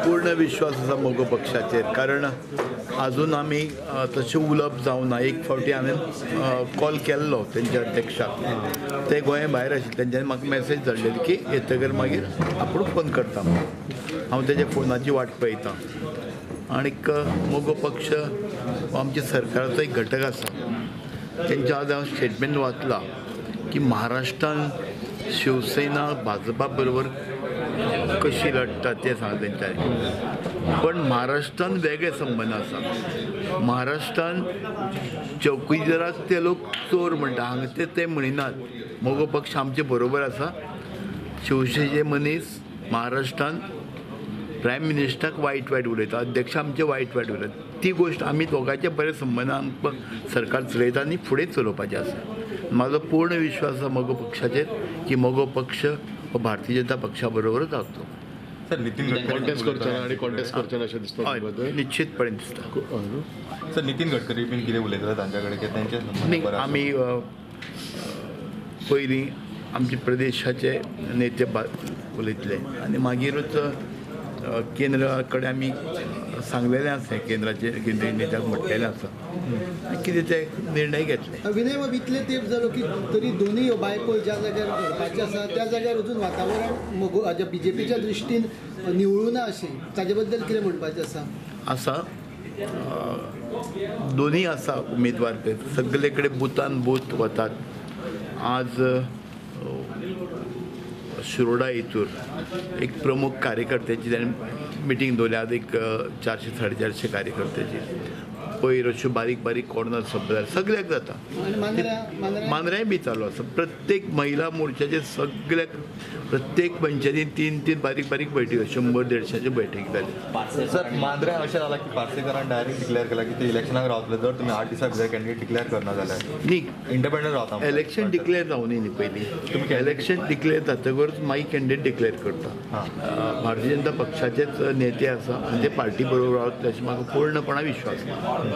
पूर्ण विश्वास आसा मगो पक्षाचेर, कारण आजून आमी तशें उलोवप जावना. एक फावटी हांवें कॉल केल्लो तेंच्या अध्यक्षाक, ते गोंया भायर आशिल्ले, तेंच्यांनी म्हाका मॅसेज धाडलेली की येतकर मागीर आपूण फोन करता. हांव तेज्या फोनाची वाट पळयतां. आनीक मगो पक्ष हो आमच्या सरकाराचो एक घटक आसा. तेंच्या आज हांव स्टेटमेंट वाचला की महाराष्ट्रान शिवसेना भाजपा बरोबर कशी लढटा तें सांगता तेंच्यांनी. पण महाराष्ट्रान वेगळे संबंद आसा. महाराष्ट्रान चौकीदाराक ते लोक चोर म्हणटा, हांगा ते म्हणिनात. मगो पक्ष आमचे बरोबर आसा. शिवसेनेचे मनीस महाराष्ट्रान प्रायम मिनिस्टराक वायट वायट उलयता, अध्यक्ष आमचे वायट वायट उलयता. ती गोश्ट आमी दोगांचे बरे संबंद आमकां सरकार चलयता आनी फुडें चलोवपाचें आसा. म्हाजो पूर्ण विश्वास आसा मगो पक्षाचेर की मगो पक्ष हो भारतीय जनता पक्षा बरोबरच रावतलो. सर, नितीन गडकरी कॉन्टेस्ट करचे ना आणि कॉन्टेस्ट करचे ना अशें दिसता? हय, निश्चितपणे दिसता. सर, नितीन गडकरी बीन कितें उलयता तांच्या कडेन की तेंचे न्ही, आमी पयलीं आमचे प्रदेशाचे नेते उलयतले आनी मागीरूच केंद्रा कडेन आमी सांगलेलें आसा, केंद्राचे केंद्रीय नेत्याक म्हटलेलें आसा, कितें ते निर्णय घेतले. विनय बाब, इतले तेंप जालो की तरी दोनूय बायपोल ज्या जाग्यार घडपाचें आसा त्या जाग्यार अजून वातावरण मगो बीजेपीच्या दृश्टीन निवळूना अशें, ताजे बद्दल कितें म्हणपाचें आसा? आसा, दोनूय आसा उमेदवार, ते सगळे कडेन बुथान बूथ वतात. आज शिरोडा हितूर एक प्रमुख कार्यकर्त्याची ताणें मिटींग दवरल्या. आज एक 400 450 कार्यकर्त्याची. पयर अश्यो बारीक बारीक कॉर्नर सगळ्याक सगळ्याक जाता. मांद्र्याय बी चालू आसा. प्रत्येक महिला मोर्चाचे सगळ्याक प्रत्येक पंचायतीन 3-3 बारीक बारीक बैठकी, 100-150 बैठकी जाली. सर, मांद्र्या अशें जालां की पार्सेकरान डायरेक्ट डिक्लेअर केला की ते इलेक्शनाक रावतले जर तुमी 8 दिसां भितर कॅन्डिडेट डिक्लेअर करना जाल्यार. न्ही, इंडिपेंडंट रावता. इलेक्शन डिक्लेअर जावनी न्ही पयलीं. इलेक्शन डिक्लेअर जातकच मागीर कॅन्डिडेट डिक्लेअर करता. भारतीय जनता पक्षाचेच नेते आसा आनी ते पार्टी बरोबर रावतले अशें म्हाका पूर्णपणान विश्वास आसा.